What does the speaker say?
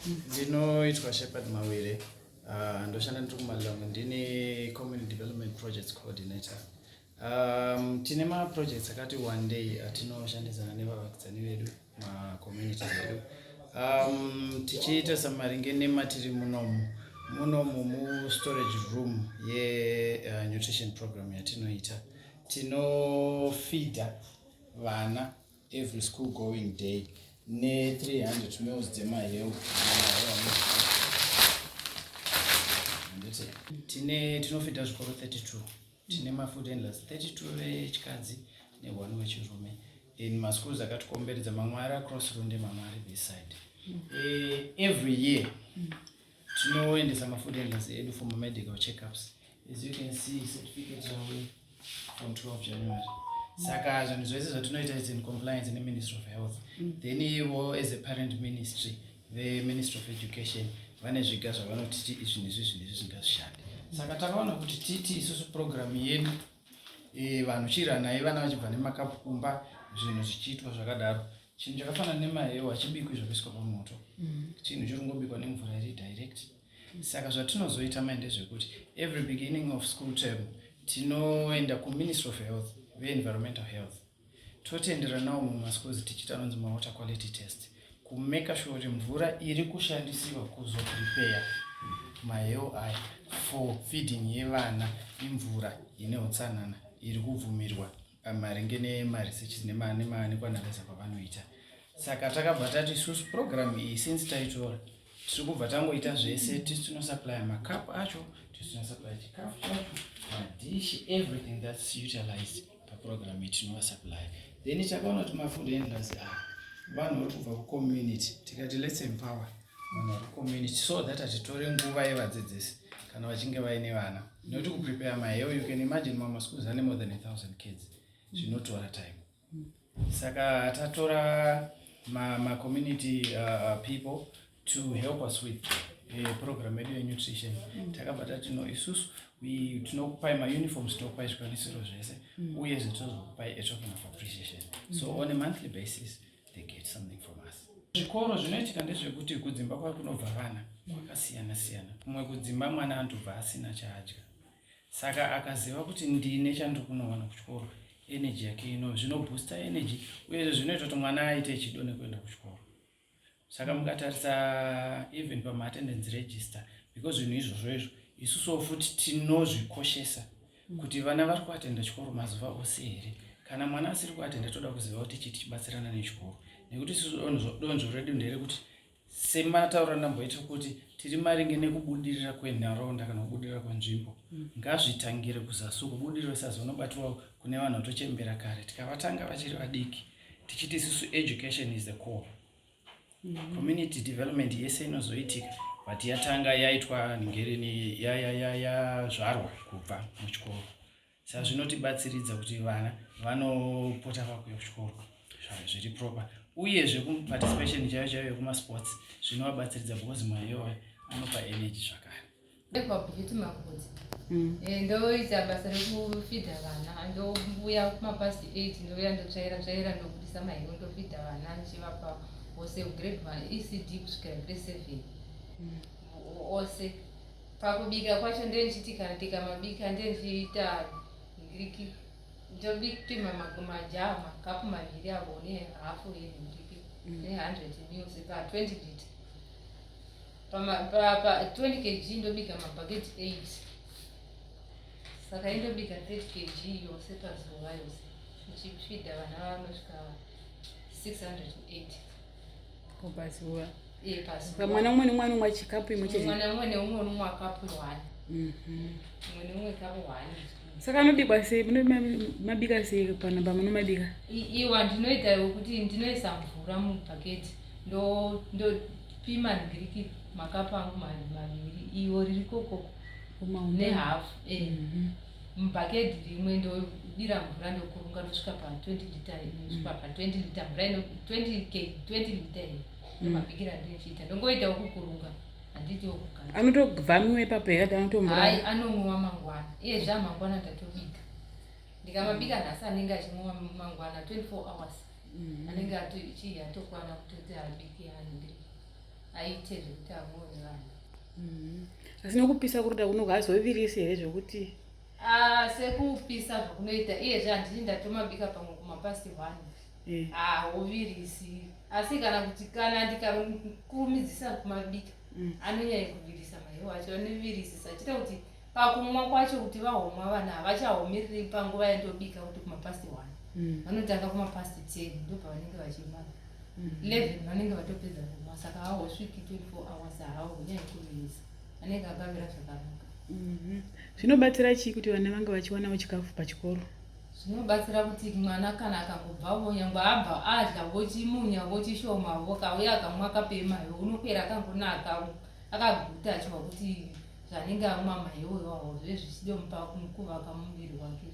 Ndinoitwa Shepherd Mawire. Ndoshanda ndiri kuMalilongwe, ndini Community Development Projects Coordinator. Tine maprojects akati one day atinoshandidzana nevavakidzani vedu, macommunities edu, tichiita samaringe nematiri munomu munomu mustorage room yenutrition program yatinoita. Tinofeeda vana every school going day ne300 meals dzemaheu. Handiti tine tinofeeda zvikoro 32, tine mafood handlers 32 vechikadzi ne1 wechirume in maschools akatikomberedza, mamwe ari across Runde, mamwe ari this side. Every year tinoendesa mafood handlers edu for mamedical checkups. As you can see, certificate yavo from 12 January. Saka zvinhu zvese zvatinoita is in compliance neMinistry of Health. Then ivo as a parent ministry, veMinistry of Education, vane zviga zvavanotiti izvi nezvi, izvi nezvi zvingazvishande. Saka takaona kuti titi isusu program yedu, vanhu chiranai vana vachibva nemakapu kumba, zvinhu zvichiitwa zvakadaro. Chinhu chakafanana nemaheu hachibikwi zvokuiswa pamoto, chinhu chiri kungobikwa nemvura iri direct. Saka zvatinozoita mai ndezvekuti every beginning of school term tinoenda kuMinistry of Health, veenvironmental health, totenderanawo mumaschools tichiita anonzi mawater quality test, kumake sure kuti mvura iri kushandisiwa kuzoprepare maheu aya for feeding yevana imvura ine utsanana, iri kubvumirwa maringe nemaresearches nekuanalyza kwavanoita. Saka takabva tati isusu program iyi, since taitora, tiri kubva tangoita zvese. Tisu tinosupplya makapu acho, tisu tinosupplya chikafu chacho, madhishi, everything that's utilized paprogram iyi tinovasupplya. Then takaona kuti mafood handlers ava vanhu vari kubva kucommunity. Tikati let's empower vanhu vari kucommunity so that hatitore nguva yevadzidzisi kana vachinge vaine vana, nekuti kuprepare maheu, you can imagine, mamwe schools ane more than 1000 kids, zvinotora time. Saka tatora macommunity people to help us with program yedu yenutrition. Takabva tati no, isusu tinokupai mauniforms, tinokupai zvikwanisiro zvese, uyezve tozokupai a token of appreciation. So on a monthly basis they get something from us. Zvikoro, zvinoitika ndezvekuti kudzimba kwakunobva vana kwakasiyana siyana. Kumwe kudzimba mwana anotobva asina chaadya, saka akaziva kuti ndine chandiri kunowana kuchikoro, energy yake ino zvinoboosta energy, uyezve zvinoita kuti mwana aite chido nekuenda kuchikoro. Saka mukatarisa even pamaattendance register, because zvinhu izvozvo izvo isusuwo futi tinozvikoshesa kuti vana vari kuatenda chikoro mazuva ose here. Kana mwana asiri kuatenda, toda kuziva kuti chii, tichibatsirana nechikoro, nekuti isusu donzvo redu nderekuti, sematauro andamboita, kuti tiri maringe nekubudirira kwenharaunda kana kubudirira kwenzvimbo, ngazvitangire kuzasi. Kubudiriro isazonobatirwa kune vanhu vatochembera kare. Tikavatanga vachiri vadiki, tichiti isusu education is the core, community development yese inozoitika, but yatanga yaitwa ngerini, yazvarwa kubva muchikoro. Saka zvinotibatsiridza kuti vana vanopota vakuya kuchikoro zviri proper, uyezve kuparticipation chaiyo chaiyo yekumasports zvinovabatsiridza, because mwayowa anopa energy zvakare. Pabhukiti Mapudzi. Ndoita basa rekufidha vana. Ndouya kumapast 8, ndouya ndotsvaira tsvaira, ndobudisa maheu, ndofidha vana ndichivapa vose grade 1 ECD kusvikira grade 7 ose. Pakubika kwacho ndendichiti kana tikamabika, ndendichiita ngiriki, ndobipima majaha makapu 2 avo nehafu yenhingiriki ne100 mils pa20 litre, pa 20 kg ndobika mabhaketi 8. Saka indobika 30 kg yose pazuva yose, ndichifidha vana vanosvika 680. Pazuva? Iye, pazuva. Mwana umwe nemwe anomwa chikapu imwe chete? Mwana umwe neumwe unomwa kapu 1, umwe neumwe kapu 1. Saka anobikwa sei? Munomabika sei pana pamunomabika? Iwa ndinoita wekuti ndinoisa mvura mubhaketi, ndopima ngiriki makapu angu 2, iwo riri kokoko nehafu, mubhaketi rimwe ndodira mvura, ndokurunga, ndosvika pa20 lita, inosvika pa20 lita mvura ino 20 k 20 lita iyi. Ndomabikira ndinochiita, ndongoita wekukurunga, handiti wekugaya. Anotobva mwiwa ipapo here kana anotomvura? Hai, anomwiwa mangwana. Iyezve amangwana ndatobika, ndikamabika nhasi anenge achimwiwa mangwana, 24 hours anenge chii atokwana kutoti abike anenge. Aite zvekuti amwiwe nevana. Asi nokupisa kuruda kuno haazovirisi here zvokuti? Ah, sekupisa zvakunoita iyezve handiti ndatomabika pamwe kumapast 1. Hauvirisi, asi kana kuti kana ndikakurumidzisa kumabika, anonyanya kuvirisa mahewu acho, anovirisisa achiita kuti pakumwa kwacho kuti vahomwa vana havachahomiriri panguva yandobika kuti kumapast 1. Vanotanga kumapast 10, ndopavanenge vachimwa. 11 vanenge vatopedza kumwa, saka hahosviki 24 hours, haahonyanyi kuvirisa, anenge akavira zvakanaka. Zvinobatsira chii kuti vana vange vachiwanawo chikafu pachikoro? Zvinobatsira kuti mwana kana akangobvawo, nyangwe abva adya vochimunya vochishoma, vokauya akamwa kapemayo, unokwera akangonaka, akaguta, achiwa kuti zvanenge amwa mahewo iwawo zve zvichidomupa kuvaka muviri wake.